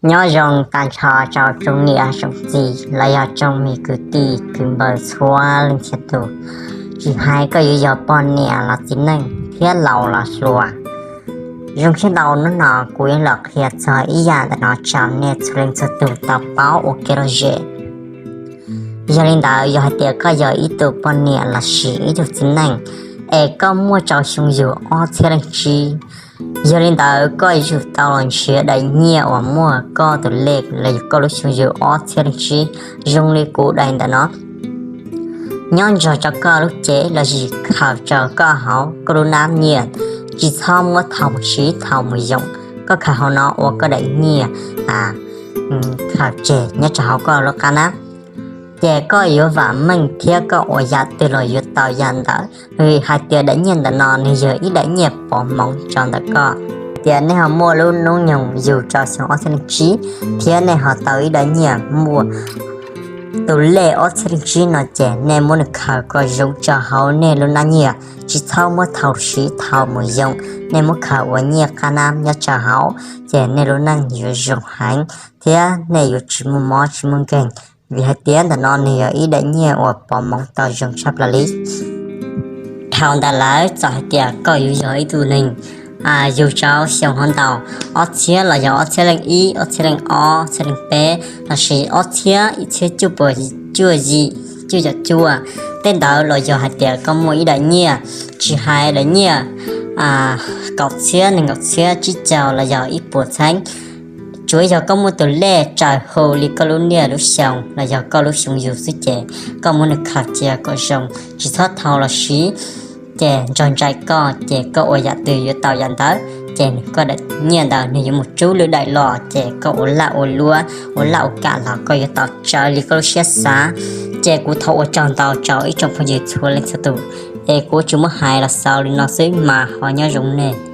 Nyob zoo tag nrho rau tsoom niam tsoom txiv los yog tsoom me kwv tij kwv npawg txhua leej txhia tus, tsis hais koj yuav yog poj niam los txiv neej thiab laus los hluas. Zoo siab ntau hnub no kuv yuav los qhia txog ib yam ntawm no rau nej txhua leej txhua tus tau paub ua kev lom zem. Yog li ntawd, yog hais tias koj yog ib tug poj niam lossis ib tug txiv neej es koj muaj rau xyoo yug ob txhiab leej tsib, yog li ntawd koj yuav tsum tau los nrhiav daim nyiaj uas muaj koj tus lej los yog koj lub xyoo yug ob txhiab leej tsib, zoo li kuv daim ntawm no, nyob nrog rau koj lub cev los sis khaws rau koj hauv koj lub hnab nyiaj, tsis txhob muab thau mus siv thau mus yoom. Koj khaws hauv no ua koj daim nyiaj khaws tseg nyob rau hauv koj lub qab hnab. Ces koj yuav vam meej thiab koj ua yam twg los yuav tau yam ntawd, vim hais tias daim nyiaj ntawm no nws yog ib daim nyiaj pov hmoov rau ntawm koj. Tias nej ho muaj lub hnub nyoog yug rau xyoo ob txhiab leej tsib thiab nej ho tau ib daim nyiaj muaj tus lej ob txhiab leej tsib no ces nej muab nws khaws kom zoo rau hauv nej lub hnab nyiaj, tsis txhob muab thau siv thau mus yoom. Nej muab khaws ua nyiaj qab hnab nyob rau hauv ces nej lub neej yuav zoo heev thiab nej yuav tsis muaj mob tsis muaj nkeeg, vim hais tias ntawm no nws yog ib daim nyiaj uas pov hmoov tau zoo tshaj plaws li. Dhau ntawd lawm, txawm hais tias koj yuav yog ib tug neeg yug rau xyoo hov ntau, ob txhiab los yog ob txhiab leej ib, ob txhiab leej ob, ob txhiab leej peb, lossis ob txhiab ib txhiab cuaj puas cuaj yim, cuaj caum cuaj, tej ntawd los yog hais tias koj muaj ib daim nyiaj, tsis hais daim nyiaj kaum txhiab, nees nkaum txhiab, tsib caug los yog ib puas txheeb, tsuav yog koj muaj tus lej raws hu li koj lub niaj lub xyoo los yog koj lub xyoo yug xwb ces koj muab nws khaws cia kom zoo, tsis txhob thau los siv. Ces nrog nraim koj ces koj ua yam twg yuav tau yam ntawd, ces koj daim nyiaj ntawd nws yuav mus rub lwm daim los ces koj ua laj ua luam ua laj ua kam los koj yuav tau raws li koj lub siab xav. Ces kuv thov ua tsaug ntau rau ib tsoom phooj ywg txhua leej txhua tus, es kuv tsuas muab hais los xaus li no xwb mas ho nyob zoo nej.